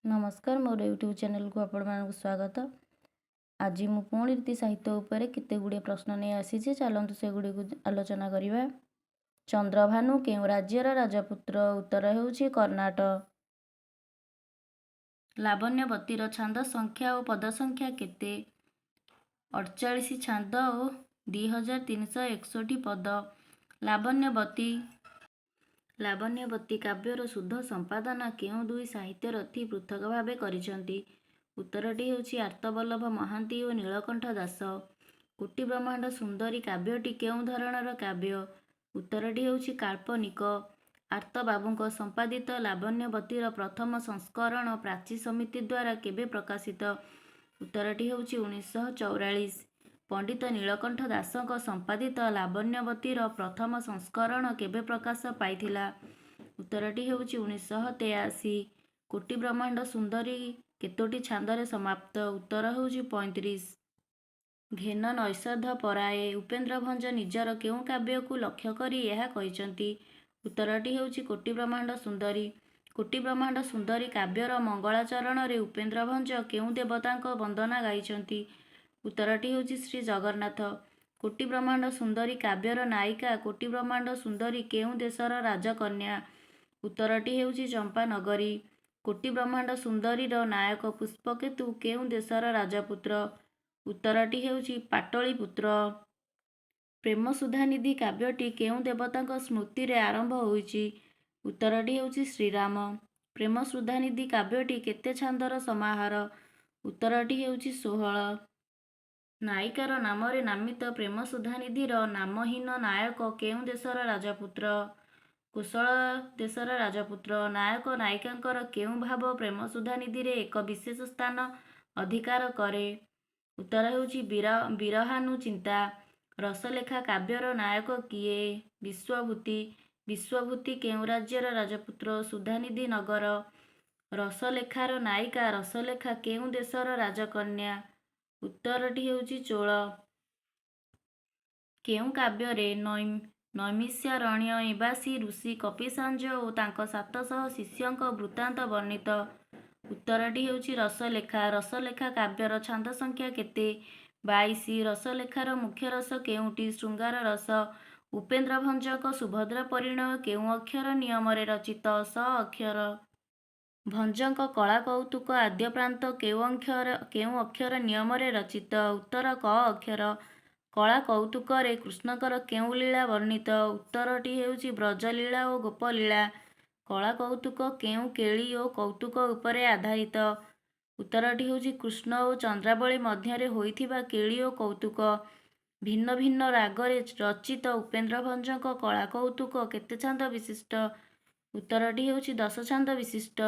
ନମସ୍କାର, ମୋର ୟୁଟ୍ୟୁବ୍ ଚ୍ୟାନେଲକୁ ଆପଣମାନଙ୍କୁ ସ୍ୱାଗତ। ଆଜି ମୁଁ ପୁଣି ରୀତି ସାହିତ୍ୟ ଉପରେ କେତେ ଗୁଡ଼ିଏ ପ୍ରଶ୍ନ ନେଇ ଆସିଛି। ଚାଲନ୍ତୁ ସେଗୁଡ଼ିକୁ ଆଲୋଚନା କରିବା। ଚନ୍ଦ୍ରଭାନୁ କେଉଁ ରାଜ୍ୟର ରାଜପୁତ୍ର? ଉତ୍ତର ହେଉଛି କର୍ଣ୍ଣାଟ। ଲାବଣ୍ୟବତୀର ଛାନ୍ଦ ସଂଖ୍ୟା ଓ ପଦ ସଂଖ୍ୟା କେତେ? 48 ଛାନ୍ଦ ଓ 2361 ପଦ। ଲାବଣ୍ୟବତୀ କାବ୍ୟର ଶୁଦ୍ଧ ସମ୍ପାଦନା କେଉଁ ଦୁଇ ସାହିତ୍ୟରଥୀ ପୃଥକ ଭାବେ କରିଛନ୍ତି? ଉତ୍ତରଟି ହେଉଛି ଆର୍ତ୍ତବଲ୍ଲଭ ମହାନ୍ତି ଓ ନୀଳକଣ୍ଠ ଦାସ। କୋଟି ବ୍ରହ୍ମାଣ୍ଡ ସୁନ୍ଦରୀ କାବ୍ୟଟି କେଉଁ ଧରଣର କାବ୍ୟ? ଉତ୍ତରଟି ହେଉଛି କାଳ୍ପନିକ। ଆର୍ତ୍ତବାବୁଙ୍କ ସମ୍ପାଦିତ ଲାବଣ୍ୟବତୀର ପ୍ରଥମ ସଂସ୍କରଣ ପ୍ରାଚୀ ସମିତି ଦ୍ୱାରା କେବେ ପ୍ରକାଶିତ? ଉତ୍ତରଟି ହେଉଛି 1944। ପଣ୍ଡିତ ନୀଳକଣ୍ଠ ଦାସଙ୍କ ସମ୍ପାଦିତ ଲାବଣ୍ୟବତୀର ପ୍ରଥମ ସଂସ୍କରଣ କେବେ ପ୍ରକାଶ ପାଇଥିଲା? ଉତ୍ତରଟି ହେଉଛି 1983। କୋଟି ବ୍ରହ୍ମାଣ୍ଡ ସୁନ୍ଦରୀ କେତୋଟି ଛାନ୍ଦରେ ସମାପ୍ତ? ଉତ୍ତର ହେଉଛି 35। ଘେନ ନୈଷଧ ପରାୟେ। ଉପେନ୍ଦ୍ର ଭଞ୍ଜ ନିଜର କେଉଁ କାବ୍ୟକୁ ଲକ୍ଷ୍ୟ କରି ଏହା କହିଛନ୍ତି? ଉତ୍ତରଟି ହେଉଛି କୋଟି ବ୍ରହ୍ମାଣ୍ଡ ସୁନ୍ଦରୀ। କୋଟି ବ୍ରହ୍ମାଣ୍ଡ ସୁନ୍ଦରୀ କାବ୍ୟର ମଙ୍ଗଳାଚରଣରେ ଉପେନ୍ଦ୍ର ଭଞ୍ଜ କେଉଁ ଦେବତାଙ୍କ ବନ୍ଦନା ଗାଇଛନ୍ତି? ଉତ୍ତରଟି ହେଉଛି ଶ୍ରୀ ଜଗନ୍ନାଥ। କୋଟି ବ୍ରହ୍ମାଣ୍ଡ ସୁନ୍ଦରୀ କାବ୍ୟର ନାୟିକା କୋଟି ବ୍ରହ୍ମାଣ୍ଡ ସୁନ୍ଦରୀ କେଉଁ ଦେଶର ରାଜକନ୍ୟା? ଉତ୍ତରଟି ହେଉଛି ଚମ୍ପାନଗରୀ। କୋଟି ବ୍ରହ୍ମାଣ୍ଡ ସୁନ୍ଦରୀର ନାୟକ ପୁଷ୍ପକେତୁ କେଉଁ ଦେଶର ରାଜପୁତ୍ର? ଉତ୍ତରଟି ହେଉଛି ପାଟଳିପୁତ୍ର। ପ୍ରେମସୁଧାନିଧି କାବ୍ୟଟି କେଉଁ ଦେବତାଙ୍କ ସ୍ମୃତିରେ ଆରମ୍ଭ ହୋଇଛି? ଉତ୍ତରଟି ହେଉଛି ଶ୍ରୀରାମ। ପ୍ରେମସୁଧାନିଧି କାବ୍ୟଟି କେତେ ଛାନ୍ଦର ସମାହାର? ଉତ୍ତରଟି ହେଉଛି 16। ନାୟିକାର ନାମରେ ନାମିତ ପ୍ରେମସୁଧାନିଧିର ନାମହୀନ ନାୟକ କେଉଁ ଦେଶର ରାଜପୁତ୍ର? କୋଶଳ ଦେଶର ରାଜପୁତ୍ର। ନାୟକ ନାୟିକାଙ୍କର କେଉଁ ଭାବ ପ୍ରେମସୁଧାନିଧିରେ ଏକ ବିଶେଷ ସ୍ଥାନ ଅଧିକାର କରେ? ଉତ୍ତର ହେଉଛି ବିରହାନୁଚିନ୍ତା। ରସଲେଖା କାବ୍ୟର ନାୟକ କିଏ? ବିଶ୍ୱଭୂତି। ବିଶ୍ୱଭୂତି କେଉଁ ରାଜ୍ୟର ରାଜପୁତ୍ର? ସୁଧାନିଧି ନଗର। ରସଲେଖାର ନାୟିକା ରସଲେଖା କେଉଁ ଦେଶର ରାଜକନ୍ୟା? ଉତ୍ତରଟି ହେଉଛି ଚୋଳ। କେଉଁ କାବ୍ୟରେ ନୈମିଷାରଣ୍ୟ ନିବାସୀ ଋଷି କପିସାଞ୍ଜ ଓ ତାଙ୍କ 700 ଶିଷ୍ୟଙ୍କ ବୃତ୍ତାନ୍ତ ବର୍ଣ୍ଣିତ? ଉତ୍ତରଟି ହେଉଛି ରସଲେଖା। ରସଲେଖା କାବ୍ୟର ଛାନ୍ଦ ସଂଖ୍ୟା କେତେ? 22। ରସଲେଖାର ମୁଖ୍ୟ ରସ କେଉଁଟି? ଶୃଙ୍ଗାର ରସ। ଉପେନ୍ଦ୍ର ଭଞ୍ଜଙ୍କ ସୁଭଦ୍ରା ପରିଣୟ କେଉଁ ଅକ୍ଷର ନିୟମରେ ରଚିତ? ସ ଅକ୍ଷର। ଭଞ୍ଜଙ୍କ କଳା କୌତୁକ ଆଦ୍ୟପ୍ରାନ୍ତ କେଉଁ ଅକ୍ଷର ନିୟମରେ ରଚିତ? ଉତ୍ତର କ ଅକ୍ଷର। କଳା କୌତୁକରେ କୃଷ୍ଣଙ୍କର କେଉଁ ଲୀଳା ବର୍ଣ୍ଣିତ? ଉତ୍ତରଟି ହେଉଛି ବ୍ରଜଲୀଳା ଓ ଗୋପଲୀଳା। କଳା କୌତୁକ କେଉଁ କେଳି ଓ କୌତୁକ ଉପରେ ଆଧାରିତ? ଉତ୍ତରଟି ହେଉଛି କୃଷ୍ଣ ଓ ଚନ୍ଦ୍ରାବଳୀ ମଧ୍ୟରେ ହୋଇଥିବା କେଳି ଓ କୌତୁକ। ଭିନ୍ନ ଭିନ୍ନ ରାଗରେ ରଚିତ ଉପେନ୍ଦ୍ର ଭଞ୍ଜଙ୍କ କଳା କୌତୁକ କେତେ ଛାନ୍ଦ ବିଶିଷ୍ଟ? ଉତ୍ତରଟି ହେଉଛି 10 ଛାନ୍ଦ ବିଶିଷ୍ଟ।